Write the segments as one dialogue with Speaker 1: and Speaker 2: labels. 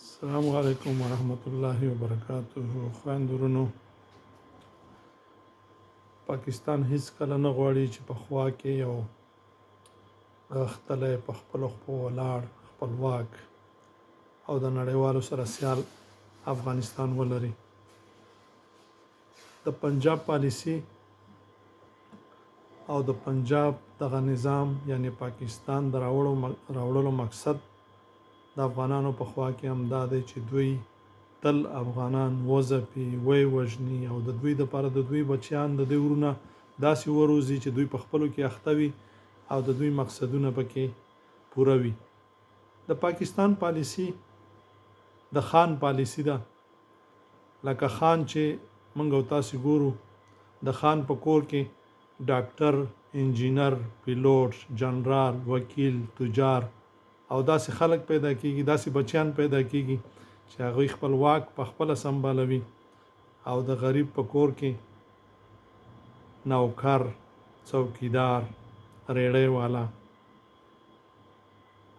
Speaker 1: السلام علیکم ورحمت الله وبرکاته. خويندو، ورونو، پاکستان هیڅ کله نه غواړي چې په خوا کې یو غښتلی، په خپلو خپو ولاړ، خپلواک او د نړیوالو سره سیال افغانستان ولري. د پنجاب پالیسی او د پنجاب دغه نظام، یعنی پاکستان د راوړلو مقصد د افغانانو په خوا کې هم دا دی چې دوی تل افغانان وځپي، ویې وژني او د دوی دپاره د دوی بچیان، د دوی ورونه داسې وروزي چې دوی په خپلو کې اخته وي او د دوی مقصدونه پکې پوره وي. د پاکستان پالیسي د خان پالیسي ده. لکه خان چې موږ او تاسې ګورو، د خان په کور کې ډاکټر، انجینر، پیلوټ، جنرال، وکیل، تجار او داسې خلک پیدا کیږي، داسې بچیان پیدا کیږي چې هغوی خپل واک په خپله سمبالوي، او د غریب په کور کې نوکر، څوکیدار، ریړۍ والا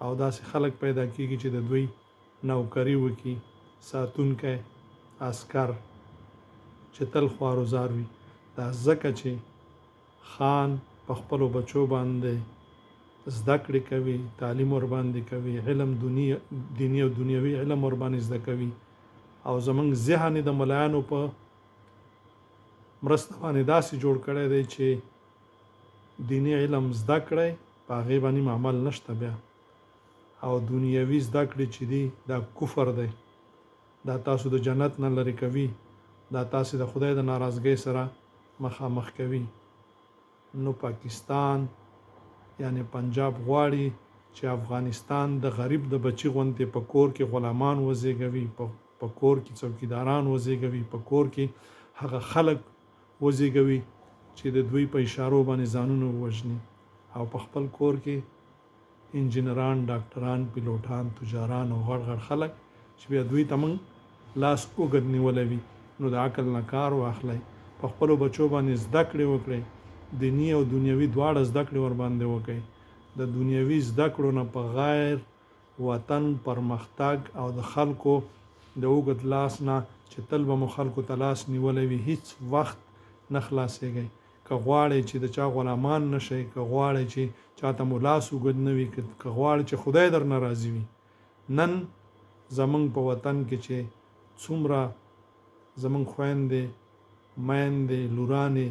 Speaker 1: او داسې خلک پیدا کیږي چې د دوی نوکري وکړي، ساتونکی، عسکر چې تل خوار و زار وي. دا ځکه چې خان په خپلو بچو باندې زده کړې کوي، تعلیم ورباندې کوي، علم دیني او دنیوي علم ورباندې زده کوي، او زمونږ ذهن یې د ملایانو په مرسته باندې داسې جوړ کړی دی چې دیني علم زده کړئ، په هغې باندې عمل نشته بیا، او دنیوي زده کړې چې دي دا کفر دی، دا تاسو د جنت نه لرې کوي، دا تاسو د خدای د ناراضګۍ سره مخامخ کوي. نو پاکستان یعنی پنجاب غواړي چې افغانستان د غریب د بچي غوندې په کور کې غلامان وزېږوي، په کور کې څوکیداران وزېږوي، په کور کې هغه خلک وزېږوي چې د دوی په اشارو باندې ځانونه ووژني، او په خپل کور کې انجینران، ډاکټران، پیلوټان، تجاران او غړ غړ خلک چې بیا دوی ته موږ لاس اوږد نیولی وي. نو د عقل نه کار واخلئ، په خپلو بچو باندې زده کړې وکړئ، دیني او دنیوي دواړه زده کړې ورباندې وکړئ. د دنیوي زده کړو نه په غیر وطن پرمختګ او د خلکو د اوږد لاس نه چې تل به مو خلکو ته لاس نیولی وي، هیڅ وخت نه خلاصېږئ. که غواړئ چې د چا غلامان نه شئ، که غواړئ چې چاته مو لاس اوږد نه وي، که غواړئ چې خدای درنه راضي وي، نن زمونږ په وطن کې چې څومره زمونږ خویندې، میندې، لورانې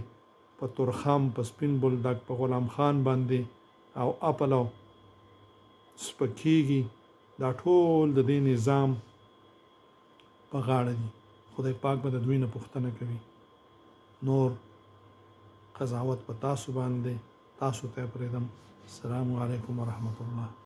Speaker 1: په تورخم، په سپین بولدک، په غلام خان باندې او اپلو سپکیږي، دا ټول د دې نظام په غاړه دي. خدای پاک به د دوی نه پوښتنه کوي. نور قضاوت په تاسو باندې، تاسو ته پرېږدم. السلام علیکم ورحمت الله.